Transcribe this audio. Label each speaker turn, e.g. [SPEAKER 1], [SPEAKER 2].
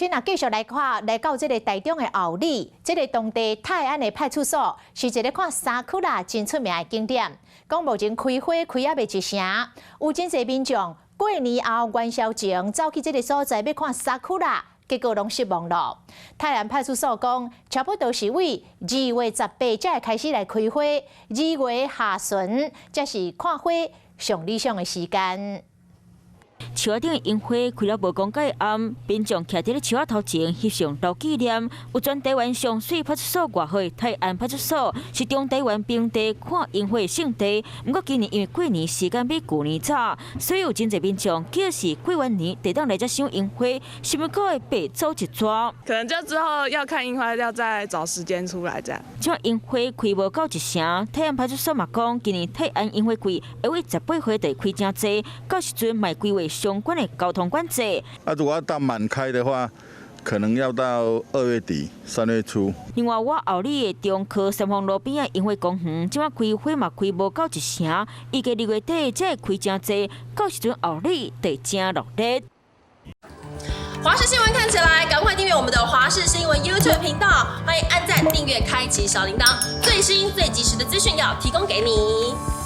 [SPEAKER 1] 親啊，繼續來看來到這个台中的后里，這个當地泰安的派出所是一个看沙庫拉真出名的景點。講目前開花開猶未一成，有真濟民眾過年後元宵前走去這个所在欲看沙庫拉，結果攏失望咯。泰安派出所講，差不多是對2月18才會開始來開花，2月下旬才是看花上理想的時間。
[SPEAKER 2] 樹仔頂的櫻花開了無講蓋暗，民眾徛佇咧樹仔頭前翕相留紀念。有全台灣上媠派出所外號的泰安派出所，是中台灣平地看櫻花的勝地。毋過今年因為過年時間比舊年早，所以有真濟民眾假使過完年就當來遮賞櫻花，想欲到會白走一逝。
[SPEAKER 3] 可能就之後要看櫻花，要再找時間出來這樣。
[SPEAKER 2] 這櫻花開無夠一成，泰安派出所嘛講，今年泰安櫻花季會對18歲就開誠濟，到時陣嘛規劃相關的交通管制。
[SPEAKER 4] 啊，如果要到滿開的話，可能要到2月底、3月初。
[SPEAKER 2] 另外，我后里的中科三鳳路邊的櫻花公園，這擺開花嘛開無夠一成，預計2月底才會開誠濟，到時陣后里就誠熱鬧。
[SPEAKER 5] 華視新聞看起來，趕快訂閱我們的華視新聞 YouTube 頻道，歡迎按讚、訂閱、開啟小鈴鐺，最新最及時的資訊要提供給你。